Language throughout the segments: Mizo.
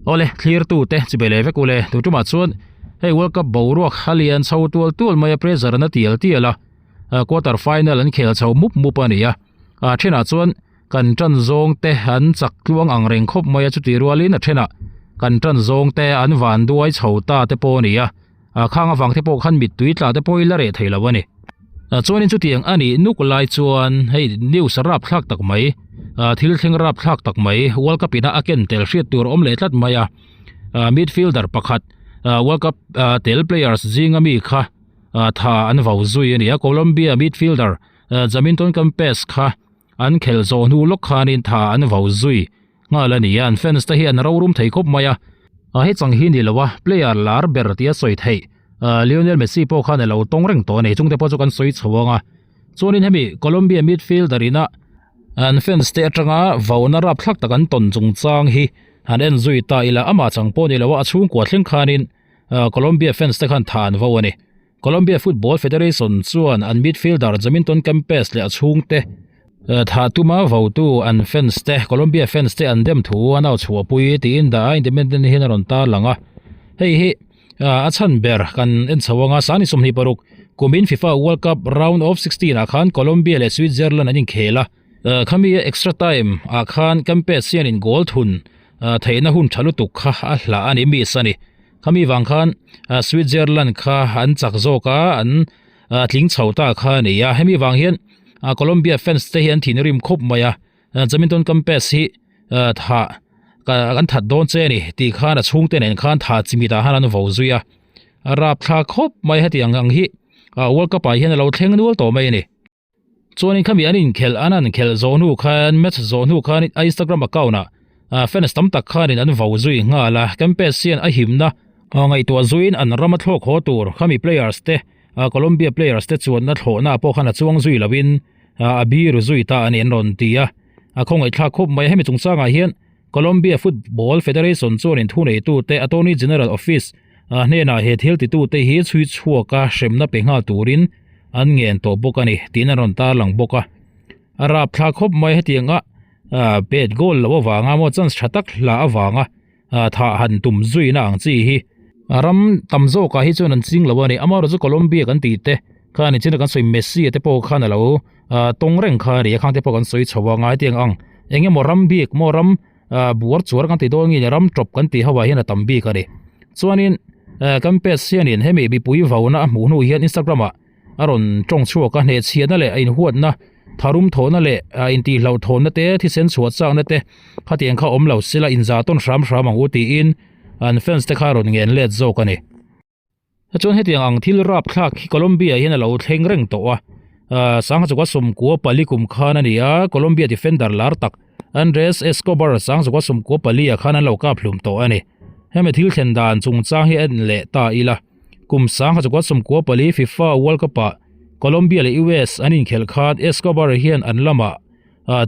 Awle, thlirtute chi be leh vek ule, tu tumah chuan hei World Cup boruak a lian chho tual tual mai a, pressure an a tial tial a, quarter final an khel chho mup mup a ni a, a thenah chuan kan tan zawng te an chak tluang ang reng khawp mai a, chutih rualin a thenah kan tan zawng te an van duai chho ta te pawh a ni a, khang avang te pawh khan mittui tla te pawh i la reh thei lo a ni. Chuanin chutiang a nih nuk lai chuan hei news rap thlak tak mai thil thleng rap thlak tak mai World Cup ina a ken tel hriat tur a awm leh tlat mai a, midfielder pakhat World Cup tel players zinga mi kha tha an vau zui a ni a, Colombia midfielder Jaminton Campes kha an khelh zawh hnu lawk khanin tha an vau zui nghal a ni a, an fans te hi an rorum thei khawp mai a, a he chang hi ni lo a, player lar ber tia sawi theih Lionel Messi pawh khan a lo tawng reng tawh a ni, chungte pawh chu kan sawi chho ang a, chuanin hemi Colombia midfielder ina an fans te atanga vauna rapthlak tak an tawn chungchang hi han en zui ta ila, amah chang pawh ni lo a, a chhungkua thleng khanin Colombia fans te khan tha an vo a ni. Colombia Football Federation chuan an midfielder Jaminton Kempes leh a chhungte thah tuma votu an fans te, Colombia fans te an dem thu an au chhuahpui tiin The Independent hian a rawn tarlang a. Hei hi a chhan ber kan en chho anga Sani 26 kumin FIFA World Cup Round of 16 ah khan Colombia leh Switzerland an inkhel a. Khami extra time ah khan Kempes hianin goal thun theihna hun tha lutuk kha a hlah a ni, miss a ni. Khami vang khan Switzerland kha an chak zawk a, an tling chho ta kha a ni a. Hemi vang hian Colombia fans te hi an thinrim khawp mai a, Jaminton Campes hi thah kan that dawn che a ni tih khan a chhungte nen khan thah chimit ah khan an vo zui a. A rapthla khawp mai hetiang ang hi World Cup ah hian a lo thleng nual tawh mai a ni. Chuanin khami an inkhelh an an khelh zawh hnu khan match zawh hnu khan a Instagram account ah ah fans tam tak khanin an vo zui nghal a, Kempes hian a himna ngaihtuah zuiin an ram a thlawk haw tur khami players te ah Colombia players te chuanna thlawhna pawh khan a chuang zui loin ah a biru zui ta a ni an rawn ti a, a khawngaihthlak khawp mai a hemi chungchangah hian Colombia Football Federation chuanin thuneitute Attorney General Office hnenah he thil titute hi chhui chhuaka hremna pe nghal turin an ngen tawh bawk a ni tiin an rawn tarlang bawk a. A rapthla khawp mai hetianga pet goal loh avanga maw chance tha tak hla avanga thah han tum zuina ang chi hi ram tam zawkah hi chuan an ching lo a ni. Amaherawhchu Colombia kan tih te khan nichin a kan sawi Messi te pawh khan a lo tawng reng kha a ni a, khang te pawh kan sawi chho a, ngai tiang ang eng emaw ram bik maw ram buar chuar kan ti dawn nge ni ram tawp kan tih ho ah hian a tam bik a ni. Chuanin Campus hianin hemi mipui vauna a hmuh hnu hian Instagram ah a rawn tawng chhuak a, hnehchhiahna leh a inhuatna tharum thawhna leh intihhlauhthawnna te thisen chhuah chakna te khatiang kha awm lo sela inzah tawn hram hram ang u tiin an fans te kha a rawn ngen let zawk a ni. Chuan hetiang ang thil rapthlak hi Colombia hian a lo thleng reng tawh a, sangha chukah 14 kum khan a ni a, Colombia defender lar tak Andres Escobar sangchukah 14 ah khan an lo kap hlum tawh a ni. Hemi thil thlen dan chungchang hi en leh ta ila, kum sangha chukah 14 FIFA World Cup ah Colombia leh US an inkhelh khan Escobar hian an lamah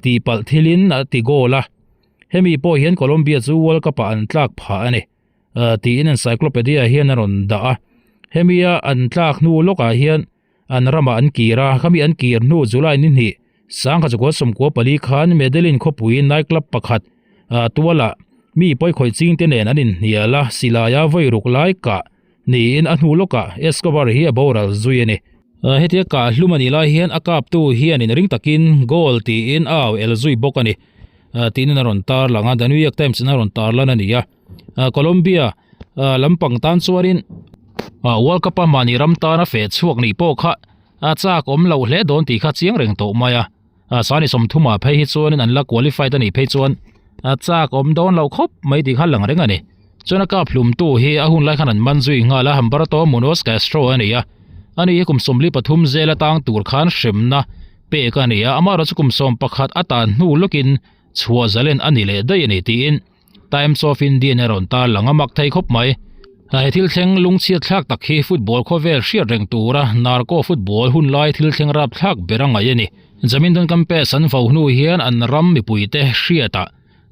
tihpalh thilin a ti goal a, hemi pawh hian Colombia chu World Cup ah an tlak phah a ni. tiin encyclopedia hian a rawn dah a hemia an tlak hnu lawkah hian an ramah an kir a khami an kir hnu July ni hnih sangha chukua 14 khan Medellin khawpui night club pakhat tualah mi pawikhawih ching te nen an inhnial a silaia vawi ruk lai kah niin a hnu lawkah Escobar hi a boral zui a ni. Hetia kah hlum a nih lai hian a kaptu hian in ring takin goal tiin a au el zui bawk a ni tiin a rawn tarlang a The New York Times in a rawn tarlan a ni a. Colombia lampang tan chuanin World Cup a mahni ram tana feh chhuak nih pawh kha a chak awm loh hle dawn tih kha chiang reng tawh mai a. Sani 30 ah phei hi chuanin an la qualified a nih phei chuan a chak awm dawn loh khawp mai tih kha lang reng a ni. Chuan a kap hlumtu hi a hun lai khan an man zui nghal a, Humberto Munoz Castro a ni a. Ani hi kum 43 zel atang tur khan hremna pek a ni a, amaherawhchu kum 11 a tan hnu lawkin chhuah zalen a ni leh daih a ni tiin Times of India in a rawn tarlang a mak thei khawp mai. He thil thleng lungchhiat thlak tak hi football khawvel hriat reng tura narco football hun lai thil thleng rap thlak ber a ngaih a ni. Jaminton Campes an vo hnu hian an ram mipuite hriatah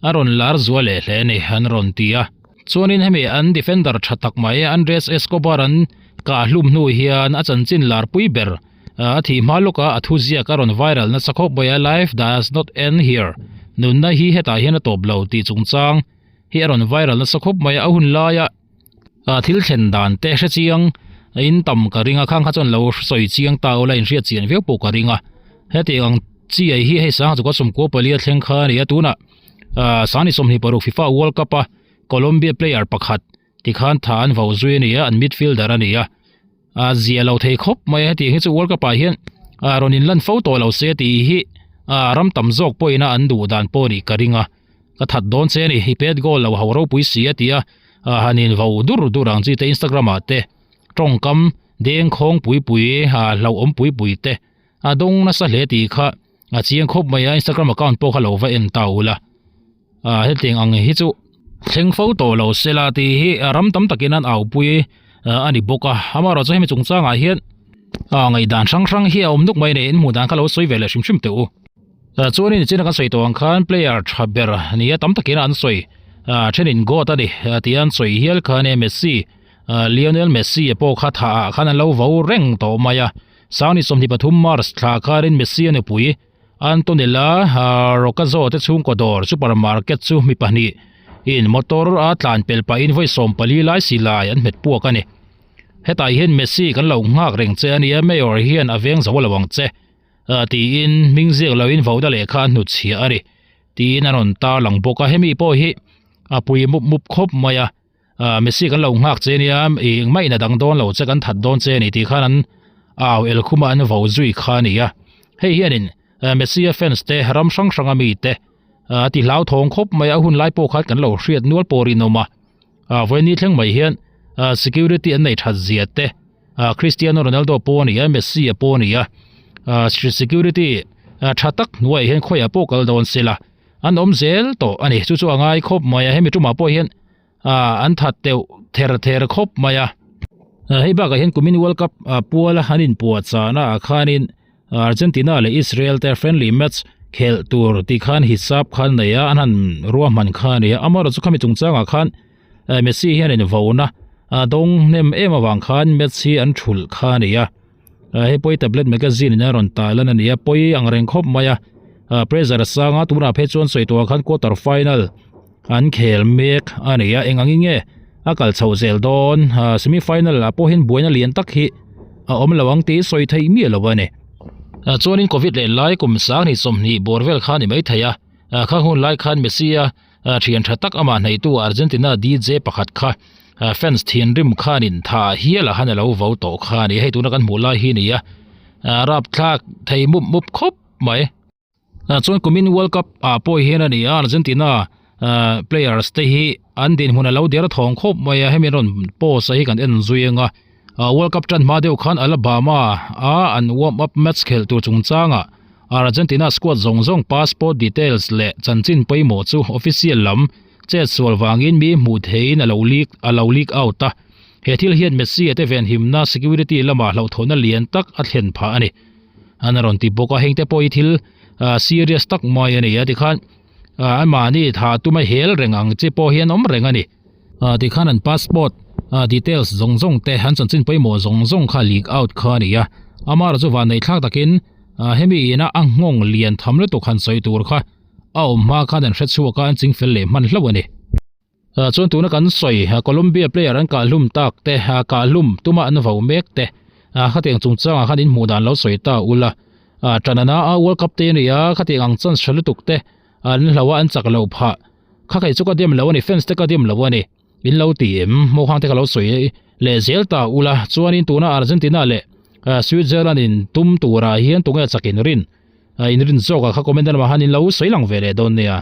a rawn lar zual leh hle a ni an rawn ti a. Chuanin hemi an defender tha tak mai Andres Escobar an kah hlum hnu hian a chanchin larpui ber a thih hma lawka a thu ziak a rawn viral nasa khawp mai a, Life does not end here, nunna hi hetah hian a tawp lo tih chungchang hi a rawn viral nasa khawp mai a, a hun laia ah thil thlen dan te hre chiang in tam ka ring a khang kha chuan lo sawi chiang ta ula inhriat chian viau pawh ka ring a heti ang chi ai hi hei sangha chu ka sawmkua palia thleng kha a ni a tunah ah sangni 26 FIFA World Cup a Colombia player pakhat tikhan tha an vau zui a ni a an midfielder a ni a a zia lo thei khawp mai a hetiang hi chu world cup ah hian ah rawn in lan fo tawh lo se tih hi ah ram tam zawk pawhin a an duh dan pawh a nih ka ring a ka that dawn che a ni i pet goal lo ho ropui si a ti a ah han in vo dur dur ang chi te instagram ah te tawngkam deng khawng pui pui ah hlauhawm pui pui te a dawng nasa hle tih kha a chiang khawp mai a instagram account pawh kha lo va en ta ula ah hetiang ang hi chu thleng fo tawh lo sela tih hi ram tam takin an au pui a ni bawk a amaherawh chu hemi chungchangah hian ah ngaihdan hrang hrang hi a awm nuk mai a ni in hmuh dan kha lo sawi ve leh hrim hrim teh u chuanin nichina kan sawi tawh ang khan player tha ber ni a tam takin an sawi ah thenin goat a ni tih an sawi hial kha a nia Messi Lionel Messi a pawh kha thah ah khan an lo vo reng tawh mai a sangni 23 March thla kharin Messi a nupui Antonella Roccazzo te chhungkaw dawr supermarket chu mi pahnih in motor a tlan pel pahin vawi 14 lai silai an hmet puak a ni. Hetah hian Messi kan lo nghak reng che a nia Mayor hian a veng zo lo ang che tiin hming ziak loin voda lehkha a hnut chhiah a ni tiin a rawn tarlang bawk a hemi pawh hi a pui mup mup khawp mai a. Messi kan lo nghak che nia ih engmah in a dang dawn lo che kan that dawn che a ni tih khan an au el khuma an vo zui kha a ni a hei hianin Messi a fans te ram hrang hrang a mi te a ti hlauthawng khawp mai a hun lai pawh khan kan lo hriat nual pawh rinawm a vawiin thleng mai hian security an nei that zia te Cristiano Ronaldo pawh a ni a Messi a pawh a ni a security tha tak hnuaiah hian khawiah pawh kal dawn sela an awm zel tawh a ni chu chu a ngai khawp mai a hemi tumah pawh hian ah an that teuh ther ther khawp mai a hei bakah hian kumin world cup ah puala an inpuah chahna ah khanin Argentina leh Israel te friendly match khelh tur tih khan hisap khan nei a an han ruahman kha a ni a amaherawhchu chu khami chungchangah khan Messi hian in vona a dawng hnem em avang khan match hi an thulh kha a ni a hei pawh hi tablet magazine in a rawn tah lan a ni a pawi ang reng khawp mai a pressure a sang a tunah phei chuan sawi tawhah khan quarter final an khel mek a ni a eng angin nge a kal chhoh zel dawn ah semi final ah pawh hian buaina lian tak hi a awm lo ang tih sawi theih miah lo a ni ah chuanin covid leh lai kum sang ni 20 bawr vel kha a ni maithei a ah kha hun lai khan Messi a thian tha tak amah hneitu Argentina DJ pakhat kha ah fans thinrim khanin thah hial a han a lo vo tawh kha a ni hei tuna kan hmuh lai hi a ni a ah rapthlak thei mup mup khawp mai. Chuan kumin World Cup ah pawh hian a ni a Argentina ah players te hi an dinhmun a lo der thawng khawp mai a hemi rawn post a hi kan en zui ang a ah World Cup tan hma deuh khan Alabama a an warm up match khelh tur chungchangah Argentina squad zawng zawng passport details leh chanchin pawimawh chu official lam chet sual vangin mi hmuh theihin a lo leak a lo leak out a he thil hian Messi a te venhimna security lamah hlauhthawhna lian tak a thlen phah a ni. An rawn ti bawk a heng te pawh hi thil ah serious tak mai a ni a tikhan ah anmahni tha tuma hel reng ang chi pawh hi an awm reng a ni ah tikhan an passport ah details zawng zawng te an chanchin pawimawh zawng zawng kha leak out kha a ni a amaherawhchu chu vanneih thlak takin ah hemi ina a nghawng lian tham lutuk han sawi tur kha a awm hma khan an hre chhuak a an chingfel leh hman hlauh a ni. Chuan tuna kan sawi Colombia player an kah hlum tak te kah hlum tuma an vo mek te khatiang chungchangah khan in hmuh dan lo sawi ta ula tanana a World Cup te ania khatiang ang chance tha lutuk te an hlo a an chak lo phah kha kei chu ka dem lo ani fans te ka dem lo ani in lo ti em hmuh khang te ka lo sawi leh zel ta ula chuanin tuna Argentina leh Switzerland in tum turah hian tunge chak in rin in rin zawk ah kha comment lamah khan in lo sawi lang ve leh dawn nia.